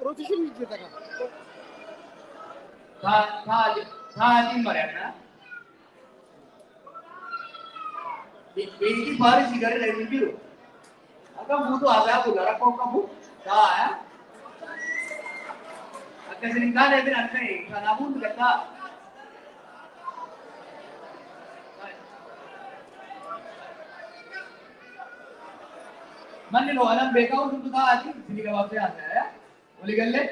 Rotation jijjiirta kan. Sa'aatiin mari'annaa. Beekii Paarisii gara dhaqni jiru. Akka guutuu haasaa kun rakkoo qabu ta'a. Akka isin hin taane bira ta'e kanaafuu nu gaddaa. Manni lo'anan beekaa hundumtu taa'aati isin gabaabsee haasa'aa. Waliigallee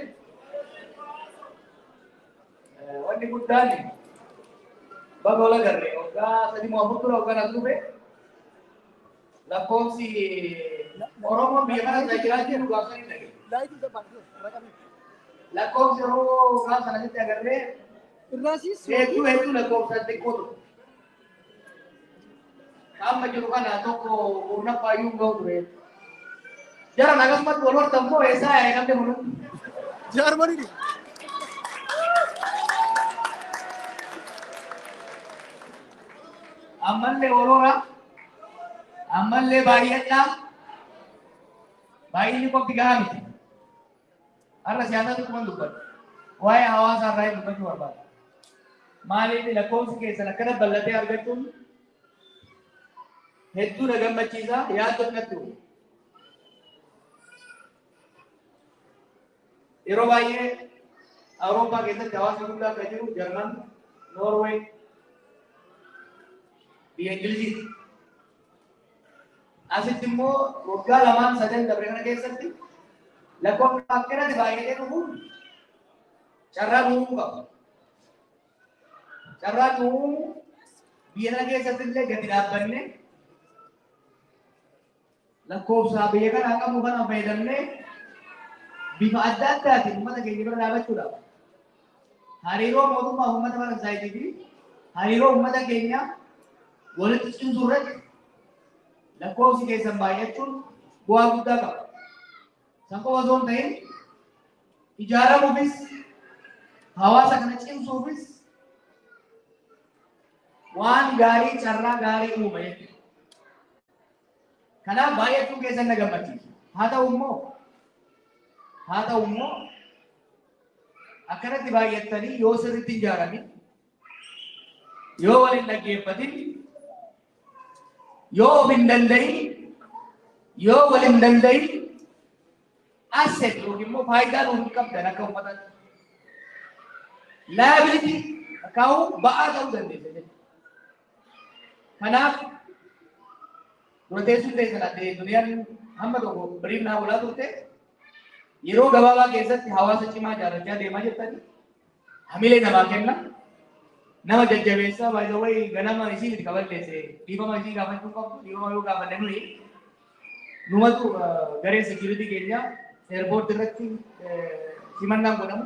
wanni guddaan baga wal agarre waggaa 3 moo 4 tura waggaan as dhufe lakkoofsi Oromoon biyya kana irra jiraachuu gaafsan hin dhageenye. Laayitiin gabbaan raqamni. Lakkoofsi Oromoo gaafa sana sitti agarree Irraasiis hedduu hedduu lakkoofsaan xiqqoo ture. Amma jiru kana tokko kurnaffaa iyyuu hin ga'u ture. Jaran akkasumatti wal hortan moo eessaa yaa'e namni kun? Jaarmanii. Ammallee wal horaa, ammallee baay'adhaa, baay'inni qofti gahaa miti. Har'a siyaasa xiqqooman dubbadha. Waa'ee hawaasaa irraa hin dubbachuu barbaada. Maaliif lakkoofsi keessan akkana bal'atee argachuun hedduu na gammachiisa yaaddoo natti uume. Yeroo baay'ee Awurooppaa keessatti hawaasni guddaa kan jiru Jarman, Noorweey, biyya Ingiliziiti. Asitti immoo waggaa lamaan sadan dabre kana keessatti lakkoofsa akkanatti baay'atee dhufuun carraa nu uumuu qaba. Carraa nu uumu biyya kana keessatti illee gadi dhaabbannee lakkoofsa biyya kanaa qabnu kana fayyadamnee bifa adda addaatiin uummata keenya bira dhaabachuudhaaf hariiroo mootummaa uummata Faransaayii fi hariiroo uummata keenya walitti cimsuu irratti lakkoofsi keessan baay'achuun bu'aa guddaa qaba. San qofa osoo hin ta'in ijaaramuufis hawaasa kana cimsuufis waan gaarii carraa gaarii uuma jechuudha. Kanaaf baay'achuun keessan na gammachiisa. Haa ta'u immoo akkanatti baay'attanii yoo sirriitti hin ijaaramin, yoo wal hin dhaggeeffatin, yoo of hin danda'in, yoo wal hin danda'in asset yookiin immoo faayidaa nuuf hin qabdan akka uummataatti. Liability akaa'uu ba'aa ta'uu dandeessa jechuudha. Kanaaf dura teessuun teessan addee duniyaan hamma tokko biriif naa bulaa turte yeroo gabaabaa keessatti hawaasa cimaa ijaarrachaa deemaa jirtani. Hamilee namaa kenna. Nama jajjabeessaa by the way ganama isii miti kaballeesse dhiifama isii gaafachuu qabdu dhiifama yoo gaafanne nuyi numatu gareen security keenya airport irratti simannaan godhamu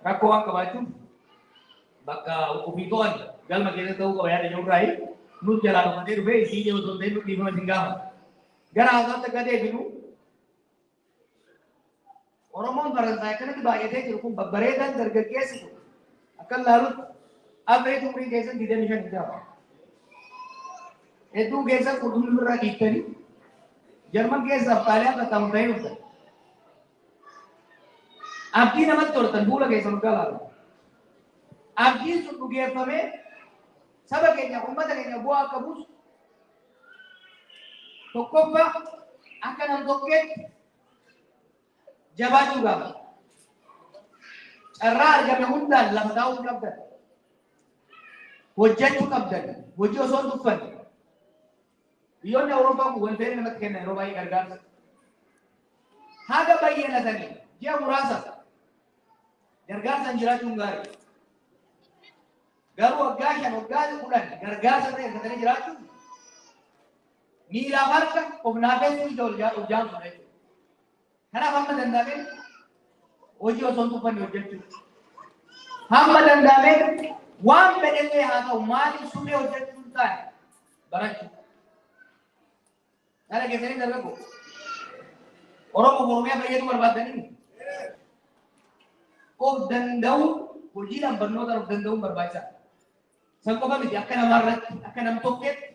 rakkoo waan qabaachuuf bakka ofii to'an galma keessa ta'uu qaba yaada jirurraayi nus jalaa dhufatee dhufee isii osoo hin ta'in dhiifama isin gaafata. Gara haasaatti akka deebinu Oromoon Faransaay akkanatti baay'atee jiru kun babbareedaan dargaggeessi kun akka ilaalutti average umriin keessan 25 hin gaafa. Hedduun keessan qurxummii irraa dhiittanii Jarman keessa Xaaliyaan qaxxaamurtanii dhuftan. Abdii namatti hortan fuula keessan waggaa laalu. Abdiin sun dhugeeffamee saba keenya uummata keenya bu'aa akka buusu tokkoffaa akka nam tokkeetti jabaachuu gaafata. Carraa argame hundaan lafa taa'uu qabdan. Hojjechuu qabdan. Hojii osoo hin tuffanne. Biyyoonni Awurooppaa kun welfare namatti kennan yeroo baay'ee gargaarsa. Haga bayyanatanii ji'a muraasa gargaarsaan jiraachuun gaarii. Garuu waggaa 5 waggaa 10 gargaarsa irra hirkatanii jiraachuun miilaaf harka of naafessuu ija ol jaamsuudha jechuudha. Kanaaf hamma danda'ameen hojii osoo hin tuffanne hojjechuu. Hamma danda'ameen waan fedhellee haa ta'u maaliif suphee hojjechuu hin taane barachuu. Kana keessanii dargaggoo. Oromoo Oromiyaa fayyaduu barbaaddanii of danda'uu hojiidhaan barnootaan of danda'uun barbaachisaadha. San qofa miti, akka namaarratti, akka nam tokkeetti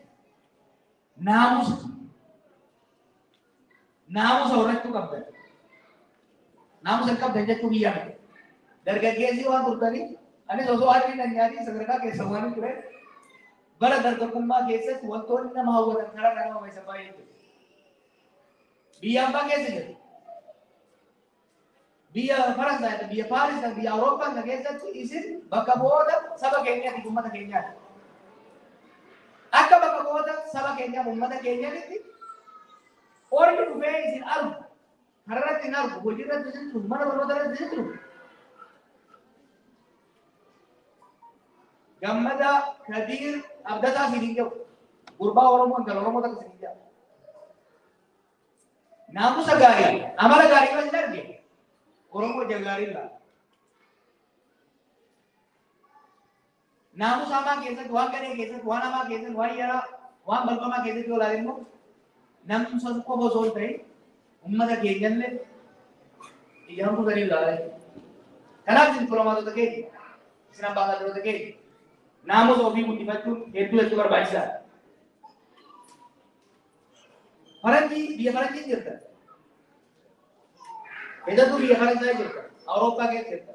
naamusa. Naamusa horachuu qabdan. Naamusa hin qabdan jechuu biyyaa miti. Dargaggeessii waan turtaniif, anis osoo harri nan nyaatiin sadarkaa keessa waan hin ture, bara dargaggummaa keessatti wantoonni nama hawwatan karaa nama hawwatan baay'ee jiru. Biyya ambaa keessa jiru. Biyya Faransaay, biyya Paaris, biyya Awurooppaa kana keessatti isin bakka bu'oota saba keenyaati, uummata keenyaati. Akka bakka bu'oota saba keenyaaf uummata keenyaatti ormi dhufee isin argu, kararratti hin argu, hojii irratti isin dhufu, mana barnoota irratti isin dhufu. Gammada Kadiir Abdataa siin hin jedhu. Gurbaa Oromoo, intala Oromoo takka siin hin jedhu. Naamusa gaarii, amala gaarii yoo isin arge, Oromoo ija gaarii ilaala. Naamusa hamaa keessatti, waan gadhee keessatti, waan hamaa keessatti, waan yaraa, waan balfamaa keessatti yoo ilaale immoo namni sun qofa osoo hin ta'in uummata keenyallee ija hamtuu sanii ilaala jechuudha. Kanaaf isin diplomaatota keenya, isin ambaasaadarota keenya, naamusa ofii guddifachuun hedduu hedduu barbaachisaadha. Faranjii, biyya faranjii jirta. Keessattuu biyya Faransaay jirta. Awurooppaa keessa jirta.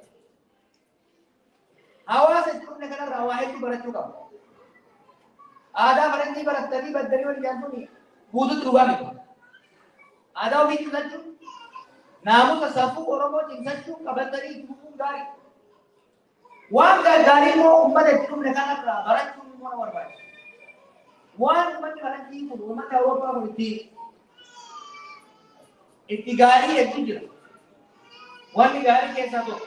Hawaasa itti dhufne kanarraa waa hedduu barachuu qabna. Aadaa faranjii barattanii baddanii wal ijaarsuun guututti dhugaa miti. Aadaa ofii cimsachuun, naamusa safuu Oromoo cimsachuun qabatanii itti fufuun gaarii. Waan gaarii immoo uummata itti dhufne kanarraa barachuun immoo nama barbaachisa. Waan uummanni faranjii kun, uummanni Awurooppaa kun itti gaarii hedduu jira. Wanni gaarii keessaa tokko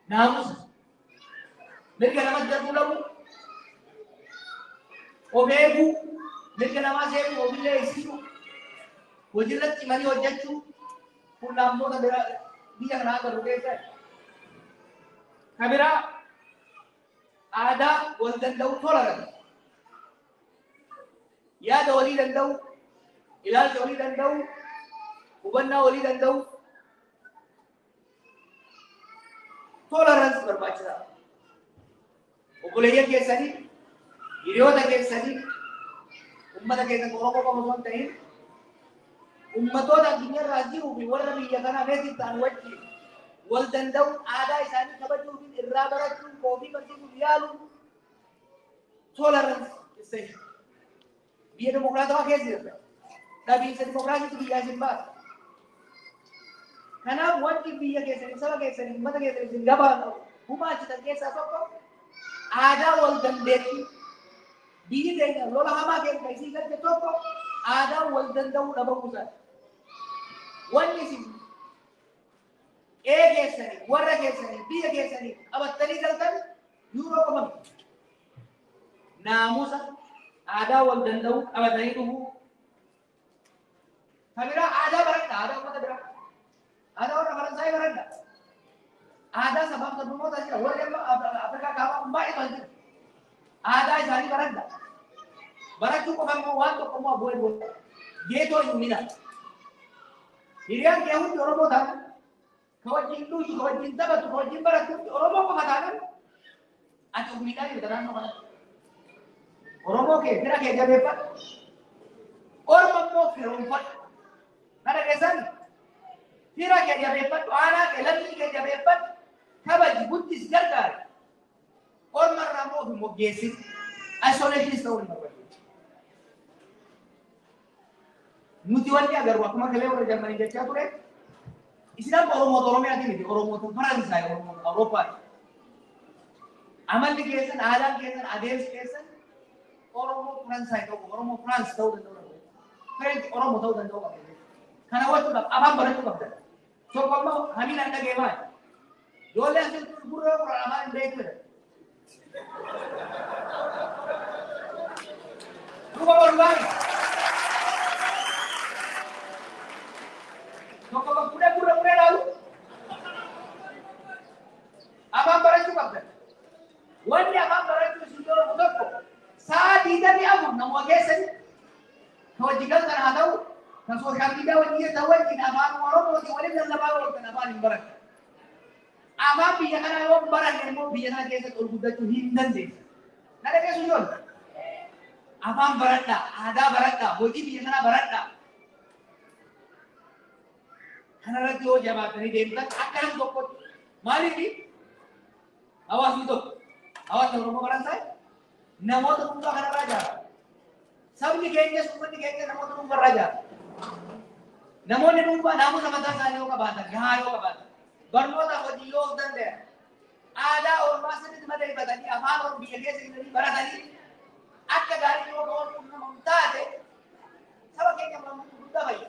naamusa. Mirga namatti darbuu dhabu, of eeguu, mirga namaa eeguu, ofillee eegsisuu, hojiirratti cimanii hojjechuu kun naamusota biraa biyya kanaa agarru keessaa. Ka biraa aadaa wal danda'u, tolerance. Yaada walii danda'u, ilaalcha walii danda'u, hubannaa walii danda'u. Tolerance barbaachisaadha. Obboleeyyan keessanii, hiriyoota keessanii, uummata keessan Oromoo qofa osoo hin ta'in, ummatoota addunyaarraa jiruu fi warra biyya kanaa native ta'an wajjin wal danda'uun, aadaa isaanii kabajuun, irraa barachuun, koofii barsiisuuf yaaluun tolerance essential. Biyya dimokiraatawaa keessa jirta. Dhabiinsa dimokiraasiitu biyyaa isin baasa. Kanaaf wanti biyya keessanii, saba keessanii, uummata keessanii isin gabaa gumaachitan keessaa tokko aadaa wal dandeettii. Biyyi keenya lola hamaa keessa isii galte tokko aadaa wal danda'uu dhabamuu isaati. Wanni isin qe'ee keessanii, warra keessanii, biyya keessanii qabattanii galtan yuuroo qofa miti. Naamusa, aadaa wal danda'uu qabatanii dhufuu. Kan biraa aadaa baradha, aadaa uummata biraa. Aadaa warra Faransaayii baradha. Aadaa sabaaf sablammoota jira. Warri amma Afrikaa kaabaa kun baay'eetu as jira. Aadaa isaanii baradha. Barachuu qofa immoo waan tokko immoo bu'ee bu'ee. Geetoo hin mina. Hiriyaan kee hundi Oromoo taatan, ka wajjin dhuutu, ka wajjin taphatu, ka wajjin barattu hundi Oromoo qofa taatan, ati of miidhaa jirta naannoo kanatti. Oromoo kee, fira kee jabeeffadhu. Orma immoo firoomfadhu. Kana keessan fira kee jabeeffadhu, aanaa kee, lammii kee jabeeffadhu, kabaji, guddis, gargaari. Orma irraa immoo of hin moggeessin. Isolationis ta'uu hin barbaachisu. Nuti wanni agarru akkuma kalee warra Jarmanii jechaa ture, isin amma Oromoota Oromiyaati miti, Oromoota Faransaay, Oromoota Awurooppaati. Amalli keessan, aadaan keessan, adeemsi keessan Oromoo Faransaay ta'uu, Oromoo Firaans ta'uu danda'u. French Oromoo ta'uu danda'u qabda. Kana gochuudhaaf afaan barachuu qabda. Tokko immoo hamiin an dhagee maali? Ijoollee asitti gurguruu yoo afaan hin beektu jedha. Duuba barbaade. Tokko kan fuudhee gurra muree laalu. Afaan barachuu qabda. Wanni afaan barachuu isin dhorku tokko sa'a 24 nama keessatti ka hojii galtan haa ta'u, kan social media wajjin jirtan wajjin afaan Oromootiin waliin lallabaa ooltan afaan hin barattan. Afaan biyya kanaa yoo baranne immoo biyya kana keessatti ol guddachuu hin dandeessan. Na dhageessu ijoollee. Afaan baradhaa, aadaa baradhaa, hojii biyya kanaa baradhaa. Kanarratti yoo jabaatanii deemtan akka nam tokkotti. Maaliif hawaasni tokko, hawaasni Oromoo Faransaay namoota dhuunfaa kanarraa ijaarama. Sabni keenyas uummanni keenya namoota dhuunfarraa ijaarama. Namoonni dhuunfaa naamusa mataa isaanii yoo qabaatan, gahaa yoo qabaatan, barnoota hojii yoo of danda'an, aadaa ormaa sirriitti madeeffatanii, afaan ormaa biyya keessa jiranii baratanii akka gaarii yoo ka'oon qunnamamu taate saba keenya guddaa fayyada.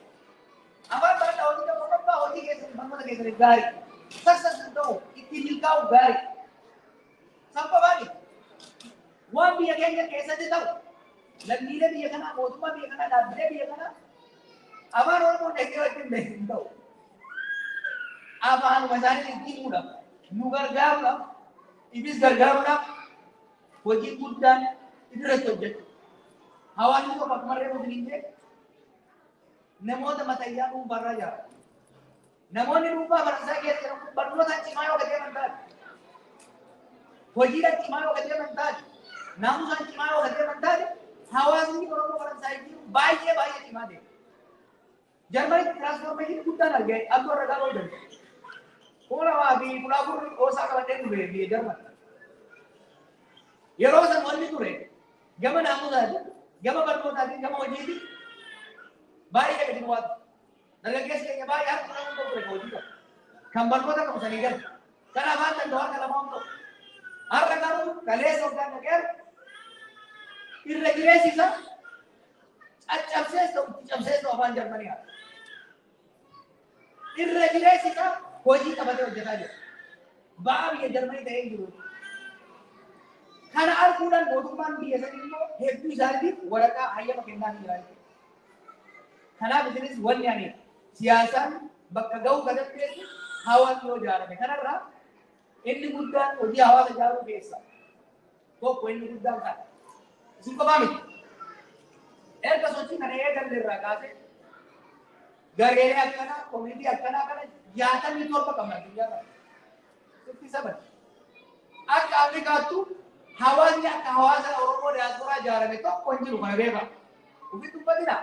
Afaan baradhaa, hojii tokko qophaa, hojii keessan, barnoota keessaniif gaarii. Success ta'u, ittiin milkaa'u gaarii. Sababa baay'ee waan biyya keenya keessatti ta'u, lammiilee biyya kanaa, mootummaa biyya kanaa, dhaabbilee biyya kanaa afaan Oromoo dhagee wajjin hin ta'u. Afaanuma isaanii itti himuudhaaf, nu gargaaruudhaaf, ifis gargaaruudhaaf hojii guddaan irratti hojjetu. Hawaasni tokko akkuma reefu hin jedhe namoota matayyaa dhuunfaarraa ijaarama. Namoonni dhuunfaa Faransaay keessa jiran kun barnoota cimaa yoo deeman taate, hojiidhaan cimaa yoo deeman taate, naamusaan cimaa yoo deeman taate, hawaasni Oromoo Faransaay jiru baay'ee baay'ee cimaa deema. Jarmanitti transformation guddaan argee abduu irra gaaluu danda'a. 2014 qoosaa qabadhee dhufe biyya Jarman. Yeroo san wanni ture gama naamusaatiin, gama barnootaatiin, gama hojiitiin baay'ee gadi bu'aatu. Dargaggeessi keenya baay'ee harka nama ta'u ture hojii qabu. Kan barnoota qabu sanii gala. Kan afaan danda'u harka lama ta'u. Har'a garuu kaleessa hoggaan dhaqeeru irra jireessi isaa caccabsees ta'u itti cabsees ta'u afaan Jarmanii haala. Irra jireessi isaa hojii qabatee hojjetaa jira. Ba'aa biyya Jarmanii ta'ee hin jiru. Kana arguudhaan mootummaan biyya sanii immoo hedduu isaaniitiif waraqaa hayyama kennaa jira jechuudha. Kanaaf isinis wanni ani siyaasaan bakka ga'uu kan dandeessu hawaasni yoo ijaarame. Kanarraa inni guddaan hojii hawaasa ijaaruu keessa tokko inni guddaan kana. Isin qofaa miti. Erga sochii kana eegalle irraa kaasee gareelee akkanaa, community akkanaa kana 67 qabna addunyaa kana. 67. Akka Afrikaattu hawaasni akka hawaasa Oromoo diyaasporaa ijaarame tokko hin jiru, kana beekaa. Ofitti dubbatina.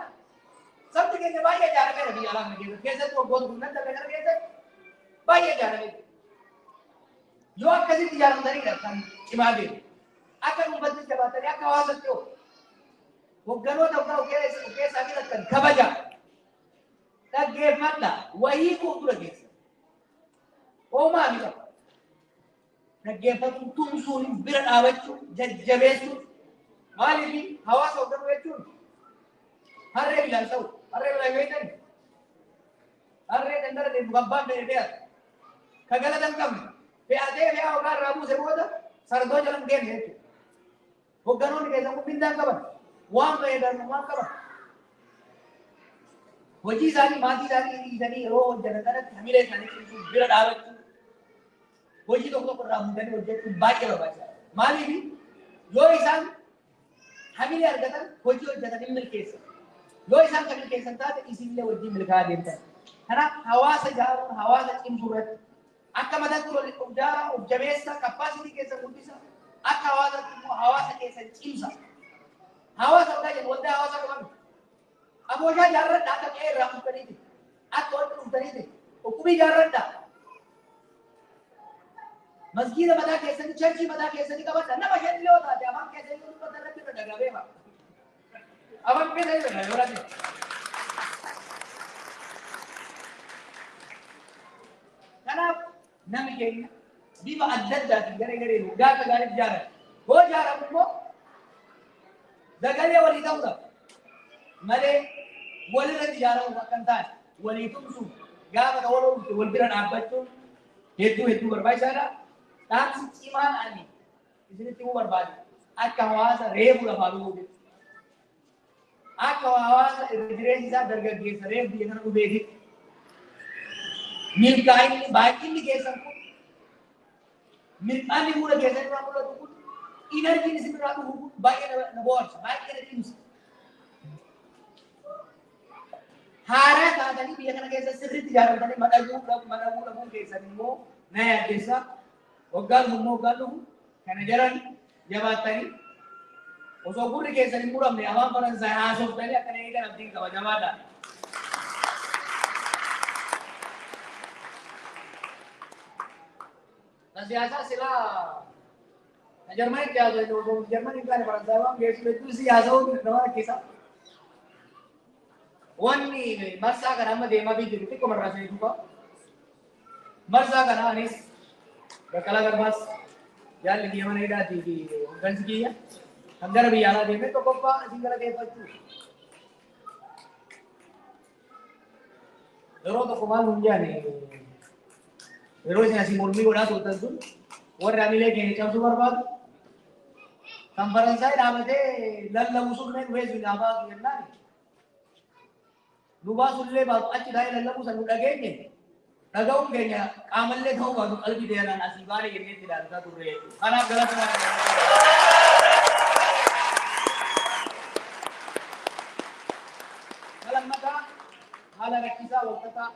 Sabni keenya baay'ee ijaarameera biyya alaa kana keessatti. Keessatti waggoota kurnan darbe kana keessatti baay'ee ijaarameera. Yoo akkasitti ijaaramtanidha kan cimaa deemu. Akka dhuunfaatti jabaatanii akka hawaasatti yoo hogganoota of keessaa filattan kabaja. Dhaggeeffadha. Wayii fuuldura keessa. Hoomaa ni qaba. Dhaggeeffatuun, tumsuun, bira dhaabachuun, jajjabeessuun. Maaliif hawaasa hoogganuu jechuun harree bilaan ta'u, harree bilaan yoo jedhan harree dandara deemu abbaan fedhe fe'atu. Ka galata hin qabne fe'atee fe'aa hoggaa irraa buuse booda sardoo jala hin deemne jechuudha. Hogganoonni keessan kun mindaan qaban, waan fayyadaman waan qaban. Hojii isaanii, maatii isaanii dhiisanii yeroo hojjetan kanatti hamilee isaanii cimsuun, bira dhaabachuu, hojii tokko tokko irraa fuutanii hojjechuun baay'ee barbaachisaadha. Maaliif yoo isaan hamilee argatan hojii hojjetan hin milkeessan. Yoo isaan kan milkeessan taate isinillee wajjin milkaa'aa deemtan. Kanaaf hawaasa ijaaruun hawaasa cimsuu irratti akka mataatti of ijaaraa, of jabeessa, capacity keessan guddisa, akka hawaasaatti immoo hawaasa keessan cimsa. Hawaasa waggaa jennu waldaa hawaasa qaban. Afooshaa ijaarradha akka qe'ee irraa dhuftaniiti. Akka walitti dhuftaniiti. Dhukkubii ijaarradha. Masgiida mataa keessanii, church mataa keessanii qabadha. Nama shan yoo taate afaan keessanii yoo dubbatan irratti irra dhagaa beema. Afaan keessanii irra dhagaa yoo. Kanaaf namni keenya bifa adda addaatiin garee gareen gaafa gaariif ijaarame. Hoo ijaaramu immoo dagalee walii ta'uudha malee walirratti ijaaramuuf akka hin taane walii tumsuuf gaafa wal oolchu wal bira dhaabbachuun hedduu hedduu barbaachisaadha. Dhaamsi cimaan ani isinitti himuu barbaadu akka hawaasa reefu lafaa dhufuuti. Akka hawaasa irra jireenyi isaa dargaggeessa reefu biyya kana dhufeeti. Milkaa'inni baay'inni keessan kun, mirqaanni fuula keessan irraa mul'atu kun, energyn isin irraa dhufu kun baay'ee na bohaarsa, baay'ee na cimsa. Haaraa taatanii biyya kana keessa sirriitti ijaaramtanii madaquu dhabuun keessan immoo na yaaddessa. Waggaa dhufu immoo waggaa dhufu kana jaran jabaattanii Osoo gurri keessan hin muramne afaan Faransaay haasoftanii akka eegan abdiin qaba jabaadha. Na siyaasaa silaa na Jarmanitti haasofne osoo Jarmanii hin taane Faransaay waan geessu hedduu siyaasa nama rakkisa. Wanni marsaa kana amma deemaa fi jiru xiqqoo marraa isinii tuqa. Marsaa kana anis Baqqalaa Garbaas jaalli kiyya mana hidhaatii fi hooggansi kiyya kan gara biyya alaa deemee tokkoffaa isin galateeffachuu. Yeroo tokko maal nuun jedhani, yeroo isin asii mormii godhaa turtan sun, warri hamilee keenya cabsuu barbaadu kan Faransaay dhaabatee lallabu sun mee dhufee isin haa baasu jennaan, nu baasullee baatu achi taa'ee lallabuu san nu dhageenye, dhaga'uun keenya qaamallee ta'uu baatu qalbii ta'een asii baane jennee itti ilaaltaa turre jechuudha. Kanaaf galata. Lammataa, haala rakkisaa, walxaxaa,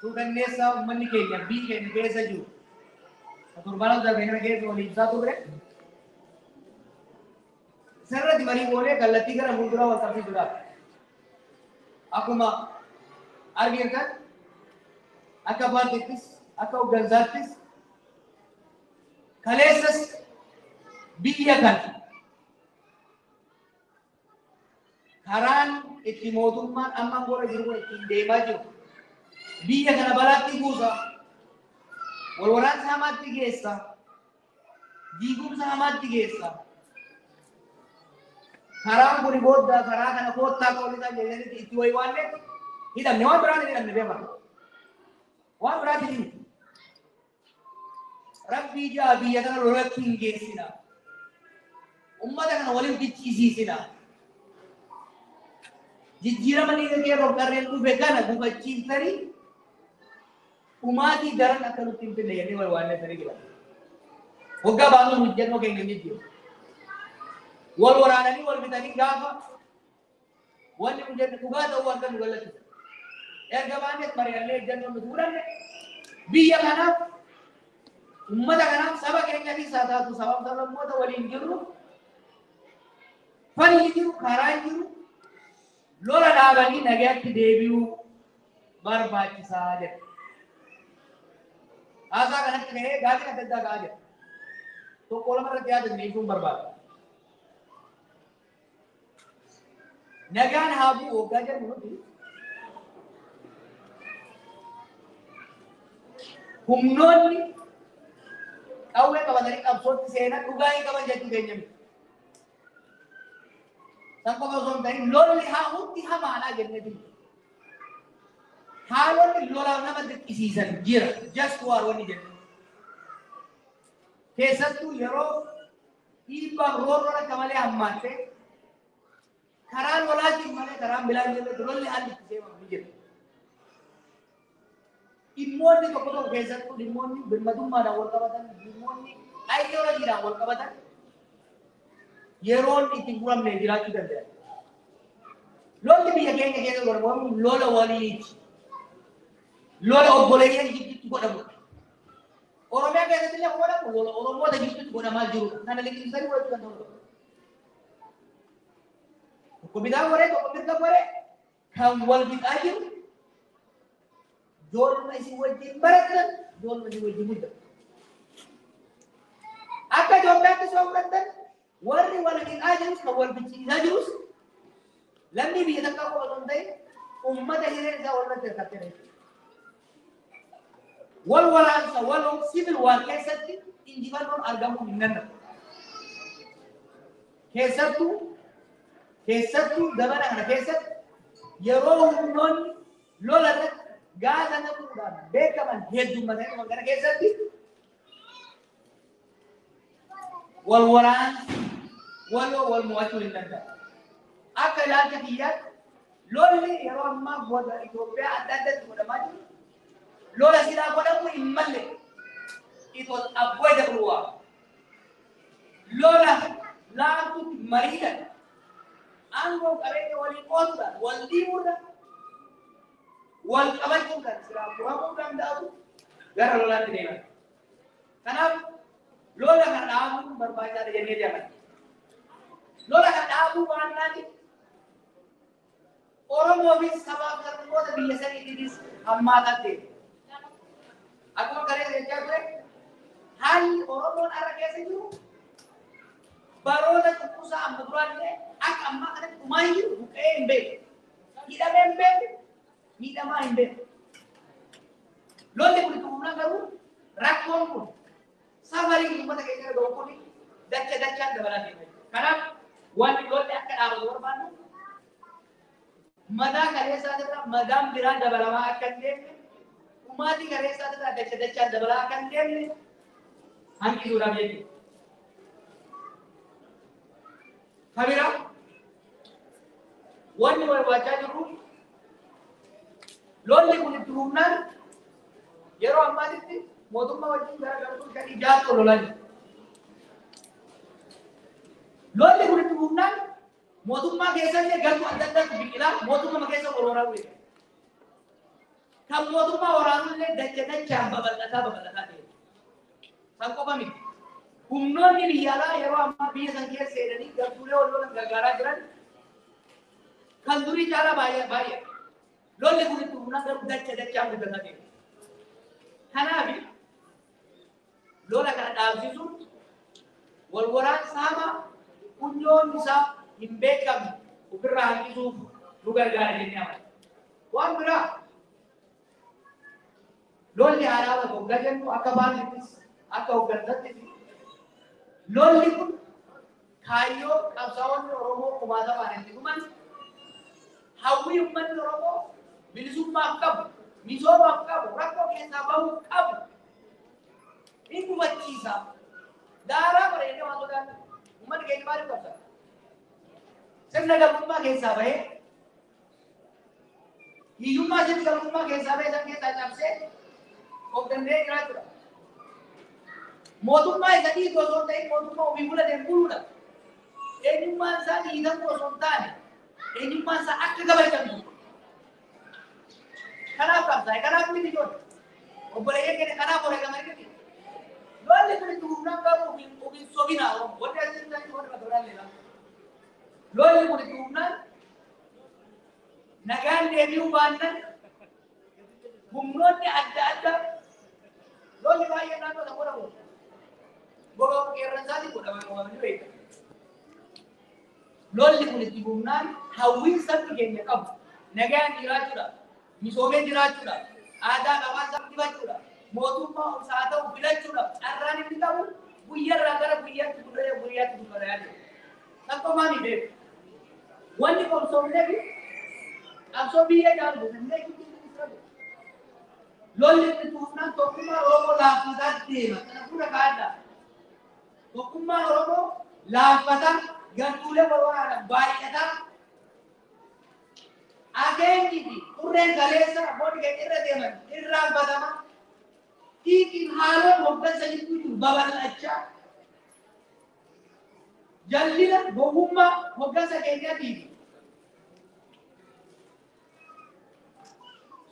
suukanneessaa uummanni keenya biyyi keenya keessa jiru. Torbaan darbe kana keessa walii ibsaa turre. Sirratti marii goonee kallattii gara fuulduraa wal qabsiisuudhaaf. Akkuma argitan, akka paartiittis akka hooggansaattis kaleessas biyya kana karaan itti mootummaan amma gola jiru kun ittiin deemaa jiru biyya kana balaatti buusa, wal waraansa hamaatti geessa, diigumsa hamaatti geessa. Karaan kun booda karaa kana koottaa qoolisaa jedhanitti itti waywaanne hidhamne. Waan biraan hin hidhamne, beekama. Waan biraatti hin. Rabbii jaa biyya kana lolatti hin geessina. Ummata kana waliin fichisiisina. Jijjiirama dhiiga qeerroof qarreen dhufe kana gufachiiftanii dhumaatii daran akka nutti hin finne jennee waywaanne sanii jira. Waggaa baanuu hojjennoo keenya hin jijjiiru. Wal waraananii wal bitanii gaafa wanni nu jenne dhugaa ta'uu akka nu gallachiisa. Erga baannes mari'annee ejjennoo nuti fudhanne biyya kanaaf, ummata kanaaf, saba keenya fi haa taatu sabab sablammoota waliin jirru falli jiru, karaan jiru lola dhaabanii nagaatti deebi'uu barbaachisaa jedha. Haasaa kanatti ka'ee gaafii adda addaa ka'aa jira. Tokko lama irratti yaada ibsuun barbaada. Nagaan haa bu'u waggaa jennu nuti humnoonni qawwee qabatanii qabsootti seenan dhugaa hin qaban jechuu keenya miti. San qofa osoo hin ta'in lolli haa hundi hamaadhaa jennee jiru. Haalonni lolaaf nama dirqisiisan jira. Just war wanni jennu. Keessattuu yeroo dhiibbaan roorroon akka malee hammaattee karaa lolaatiin malee karaan biraa hin jirretti lolli haalli itti seenamu ni jira. Dhimmoonni tokko tokko, keessattuu dhimmoonni birmadummaadhaan wal qabatan, dhimmoonni ayidiyooloojiidhaan wal qabatan yeroon itti furamne jiraachuu danda'a. Lolli biyya keenya keessa godhamu lola waliiti. Lola obboleeyyan gidduutti godhamudha. Oromiyaa keessatti illee godhamu lola Oromoota gidduutti godhamaa jirudha. Kana liqimsanii godhachuu danda'u. Tokko bitaa godhee, tokko mirga godhee kan wal fixaa jiru ijoolluma isin wajjin baratan, ijoolluma isin wajjin guddatan. Akka Itoophiyaatti soo fudhattan, warri wal fixaa jirus kan wal fichiisaa jirus lammii biyya takkaa qofa osoo hin ta'in uummata hireen isaa walirratti hirkattee jechuudha. Wal waraansa waloo, civil war keessatti injifannoon argamuu hin danda'u. Keessattuu zamana kana keessatti yeroo humnoonni lola irratti gaaza naquudhaan beekaman heddummatanii dhufan kana keessatti wal waraansi waloo wal mo'achuu hin danda'u. Akka ilaalcha kiyyaatti lolli yeroo ammaa gosa Itoophiyaa adda addatti godhamaa jiru lola silaa godhamuu hin malle. It was avoidable war. Lola laaftutti mariidhaan, aangoo qabeenya waliin qooduudhaan, wal dhiibuudhaan, wal qabachuudhaan silaa furamuu danda'u gara lolaatti deeman. Kanaaf lola kana dhaabuun barbaachisaadha jennee jaalladha. Laafuu baannaan Oromoo fi sabaaf sablammoota biyya saniitiinis hammaataa ta'e. Akkuma kaleessa jechaa ture, haalli Oromoon har'a keessa jiru baroota cunqursaa amma duraallee akka ammaa kanatti dhumaa hin jiru, buqqa'ee hin beeku. Hidhamee hin beeku, miidhamaa hin beeku. Lolli kun itti fufnaan garuu rakkoon kun safarii uummata keenya irra ga'u kun dacha dachaan dabalaa deema. Kanaaf wanti lolli akka dhaabatu barbaannu madaa kaleessaa irraa madaan biraa dabalamaa akka hin deemne, dhumaatii kaleessaa irraa dacha dachaan dabalaa akka hin deemne hanqisuudhaaf jechuudha. Kabira wanni barbaachaa jirru lolli kun itti fufnaan yeroo ammaatitti mootummaa wajjin gara gartuu shanii jaatu lolaa jiru. Lolli kun itti fufnaan mootummaa keessallee gartuu adda addaatu biqilaa mootummaa keessa wal waraanuu jechuudha. Kan mootummaa waraanullee dacha dachaan babal'ataa babal'ataa deema. San qofa miti. Humnoonni biyya alaa yeroo ammaa biyya san keessa seenanii gartuulee wal lolan gargaaraa jiran kan durii caalaa baay'ee baay'ee. Lolli kun itti fufnaan garuu dacha dachaan guddataa deema. Kanaaf lola kana dhaabsisuun wal waraansa hamaa funyoon isaa hin beekamne ofirraa hanqisuuf nu gargaara jennee amanna. Waan biraa lolli haa dhaabatu hoggaa jennu akka baanittis akka hooggantattis lolli kun kaayyoo qabsaa'onni Oromoo kumaatamaan itti dhuman, hawwii uummanni Oromoo bilisummaaf qabu, misoomaaf qabu, rakkoo keessaa bahuuf qabu ni gufachiisa. Daaraa bareedee waan sodaannu uummanni keenya maaliif qabsa? Sirna gabrummaa keessaa bahee, hiyyummaa sirna gabrummaa keessaa bahee san keessaa cabsee of danda'ee jiraachuudha. Mootummaa isa dhiitu osoo hin ta'in mootummaa ofii fudhateen buluudha. Eenyummaan isaa dhiitamuu osoo hin taane eenyummaan isaa akka kabajamtu. Kanaaf qabsaa'e, kanaaf miti ijoollee. Obboleeyyan keenya kanaaf wareegamanii miti. Lolli kun itti fufnaan garuu ofiin sobinaa Oromoo. Wanti as jirtan warri bakka biraan leelaa. Lolli kun itti fufnaan nagaan deebi'uu baannan humnoonni adda addaa lolli baay'ee naannoo sana godhamu. Goga qeerransaatiin godhama ni beekama. Lolli kun itti fufnaan hawwiin sabni keenya qabu nagaan jiraachuudha, misoomee jiraachuudha, aadaa qabaa sabbifachuudha, mootummaa isaa ta'u filachuudha carraan inni qabu guyyaarraa gara guyyaatti guddatee guyyaatti guddataa jira. San ni beeku. Wanni qabsoofnee fi qabsoo biyya caalu jennee lolli itti fufnaan tokkummaan Oromoo laaffataa deema. Kana fuula kaa'adhaa. Tokkummaan Oromoo laaffataa gartuulee wal waraanan baay'ataa akeenyi fi qurreen kaleessa abboonni keenya irra deeman irraanfatama. Xiiqiin haaloon hoggansa gidduu jiru babal'achaa jallina gowwummaa hoggansa keenyaatii fi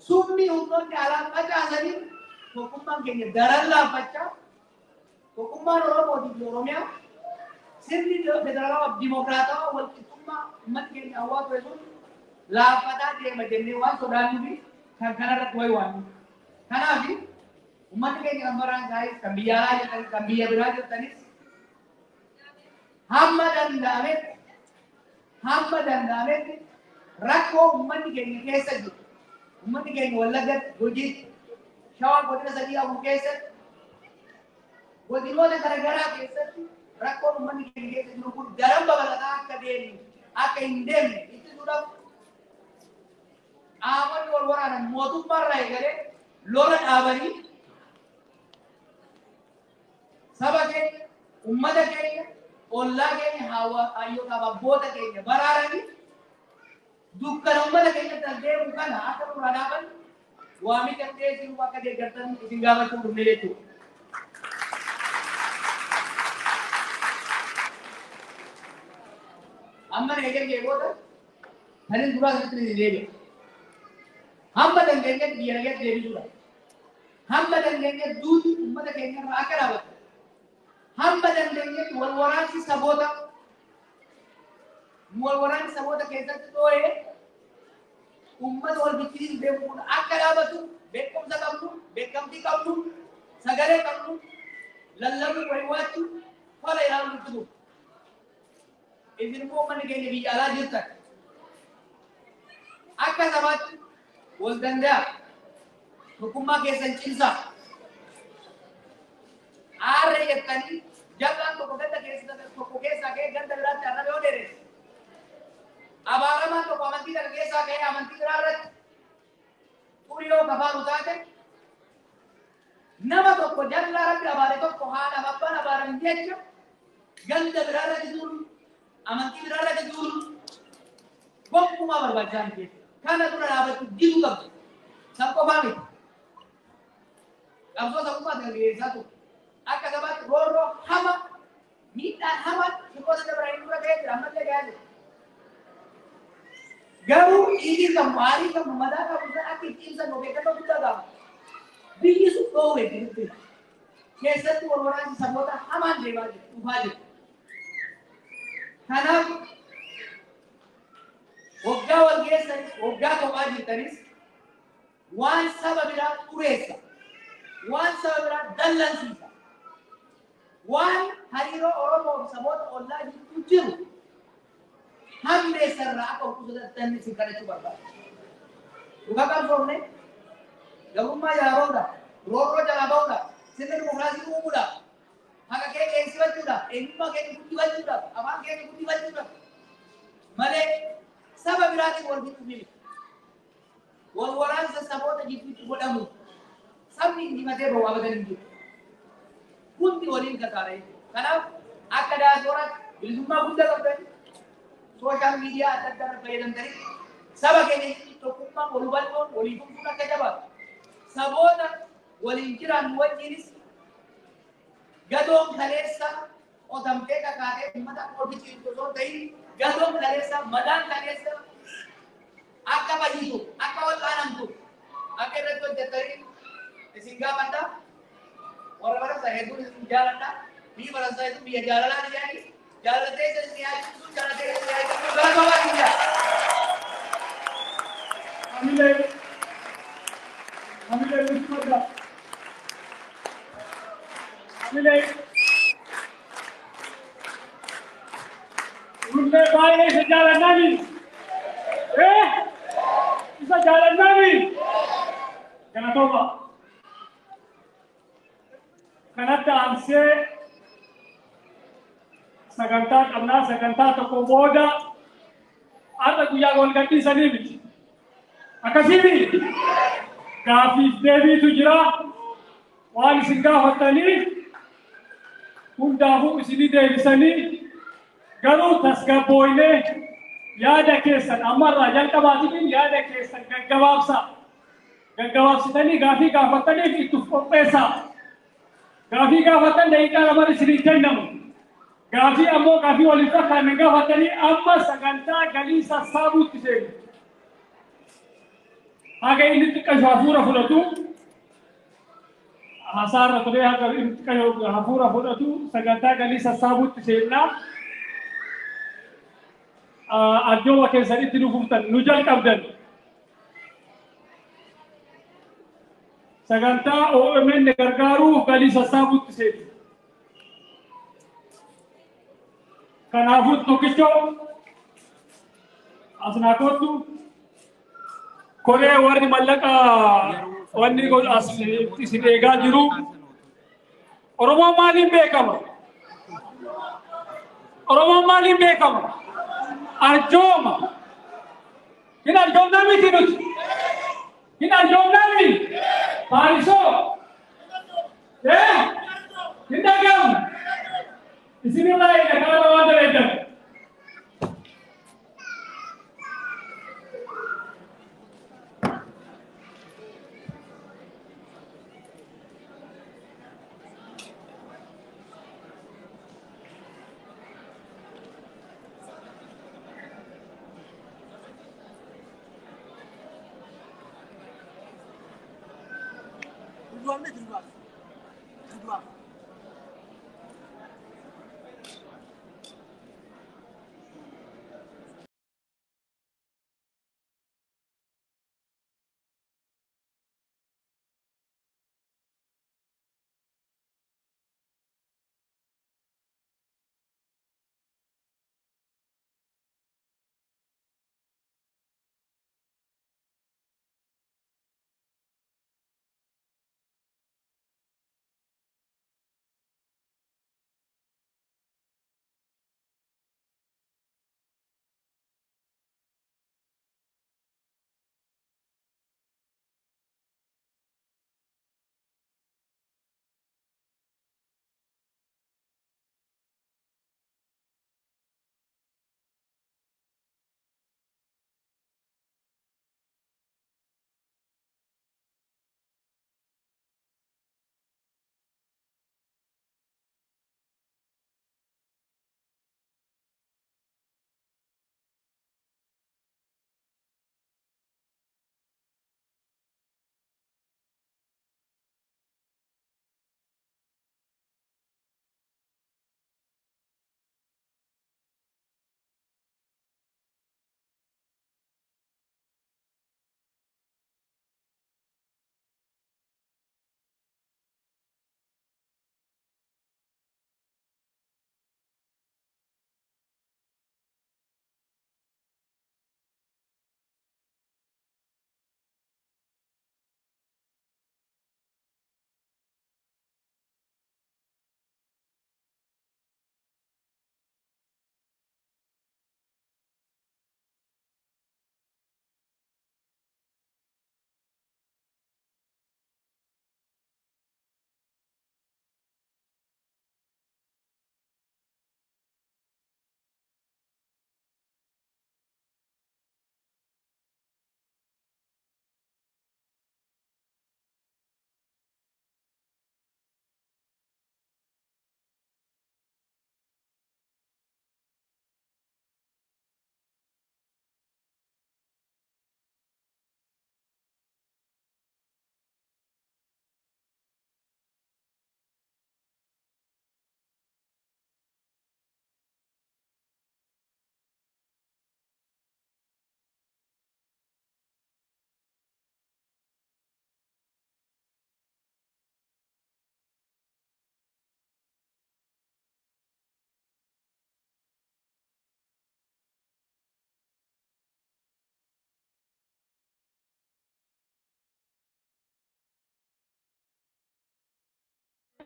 summii humnoonni alaa facaasanii tokkummaan keenya daran laaffachaa tokkummaan Oromootii fi Oromiyaa sirni federaalawaa dimokiraatawaa walqixxummaa uummanni keenya hawwaa ture sun laaffataa deema jennee waan sodaannuuf kan kanarratti wayi waannu. Kanaaf uummanni keenya kan baraan isaaniis kan biyya alaa jirtanis kan biyya biraa jirtanis hamma danda'ametti rakkoo uummanni keenya keessa jiru, uummanni keenya Wallaggatti, Gujiitti, Shawaa godina sadii afur keessatti, godinoota garaagaraa keessatti rakkoon uummanni keenya keessa jiru kun daran babal'ataa akka deemnu akka hin deemne ittisuudhaaf qaamonni wal waraanan mootummaarraa eegalee lola dhaabanii saba keenya, uummata keenya, ollaa keenya, hayyootaaf abboota keenya baraaranii dukkana uummata keenyatti as deemu kana akka nurraa dhaaban waamicha dhiyeessuuf akka deeggartan isin gaafachuu dhufne jechuudha. Amma eegalee booda kanin duraa sanatti ni deebi'a. Hamma dandeenyetti biyya nagaatti deebisuudha. Hamma dandeenyetti duuti uummata keenya irraa akka dhaabatu. Hamma dandeenyetti wal waraansi saboota Wal waraanni saboota keessatti dhoo'ee uummata wal bichisiisu deemu kun akka dhaabatu beekumsa qabnu, beekamtii qabnu, sagalee qabnu, lallabuu waywaachuu tola ilaaluu nutti dhufu. Isin immoo uummanni keenya biyya alaa jirtan akka sabaatti wal danda'a, tokkummaa keessan cimsaa. Aarree jettanii jallaan tokko ganda keessa tokko keessaa ka'ee ganda biraatti arraba yoo dheeresse, abaaramaan tokko amantii kana keessaa ka'ee amantii biraa irratti xurii yoo kafaaru taate, nama tokko jallaa Rabbi abaare tokko haadhaaf abbaan abaaran jecha ganda biraa irratti duulu, amantii biraa irratti duulu gonkumaa barbaachisaa miti jechuudha. Kana dura dhaabachuu diduu qabdu. San qofaa miti. Qabsoo sabummaa kan gaggeessaa ture. Akka sabaatti roorroo hama, miidhaan hamaan sirboota dabaranii dura ga'ee jira, ammallee ga'aa jira. Garuu dhiigii qabnu, aarii qabnu, madaa qabnu san akka itti ibsannu of eeggannoo guddaa gaafata. Biyyi sun dhoowwe jirti. Keessatti wal waraansi saboota hamaan deemaa jiru, dhufaa jiru. Kanaaf waggaa wal geessanis, waggaa kophaa jirtanis, waan saba biraa xureessa, waan saba biraa dallansiisa, waan hariiroo Oromoo fi saboota ollaa jidduu jiru hammeessa irraa akka of qusatan isin kadhachuu barbaada. Dhugaa qabsoofne gabrummaa jalaa bahuudhaaf, roorroo jalaa bahuudhaaf, sirna dimokiraasii uumuudhaaf, haqa keenya eegsifachuudhaaf, eenyummaa keenya guddifachuudhaaf, afaan keenya guddifachuudhaaf malee saba biraatiin wal fixuuf miti. Wal waraansa saboota jidduutti godhamu sabni injifatee bahu abadan hin jiru. Hundi waliin kasaara jechuudha. Kanaaf akka diyaaspooraatti bilisummaa guddaa qabdan, social media adda addaa irra fayyadamtanii saba keenya jidduutti tokkummaan, wal hubannoon, walii tumsuun akka jabaatu, saboota waliin jiraannu wajjinis gadoon kaleessa qotamtee kakaatee uummata akka wal fixiisu osoo hin ta'in, gadoon kaleessa, madaan kaleessa akka fayyitu, akka wal'aanamtu akka irratti hojjettanii isin gaafadha. Warra Faransaay hedduun isin jaaladha. Biyyi Faransaay sun biyya jaalalaa jedhanii jaalatee isa isin yaachisu, jaalatee isa isin yaachisu galatoomaa isin jaa. Hamilee hamilee nutti madda. Hamilee nullee baay'ee isa jaalannami. Isa jaalannami. Galatooma. Kanatti aansee sagantaa qabnaa. Sagantaa tokko booda har'a guyyaa wal gadhiisanii miti. Akkasii gaafiif deebiitu jira. Waan isin gaafatanii hundaafuu isinii deebisanii, garuu tasgabbooynee yaada keessan ammarraa jalqabaatiin yaada keessan gaggabaabsaa. Gaggabaabsitanii gaafii gaafataniif itti qopheessaa. Gaafii gaafatan daqiiqaa 2 isinii kennamu. Gaafii ammoo gaafii waliin fakkaanne gaafatanii amma sagantaa galii sassaabuutti seenu. Haga inni xiqqashu hafuura fudhatu, hasaarra turee, haga inni xiqqashu hafuura fudhatu sagantaa galii sassaabuutti seennaa. Arjooma keessanitti nu fuftan, nu jalqabdan. Sagantaa OMN gargaaruuf galii sassaabuutti seenu. Kanaafuu tokkichoo asnaa kottu, koree warri mallaqa wanni godhu as isin eegaa jiru. Oromoon maaliin beekama? Oromoon maaliin beekama? Arjooma. Hin arjoomnaa miti nuti? Hin arjoomnaa miti? Paarisoo? Hin dhagahamu. Isinirraa eega karaa waan daleeddan. Duwwaa miti, duwwaa. Duwwaa.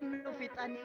Nu fixanii.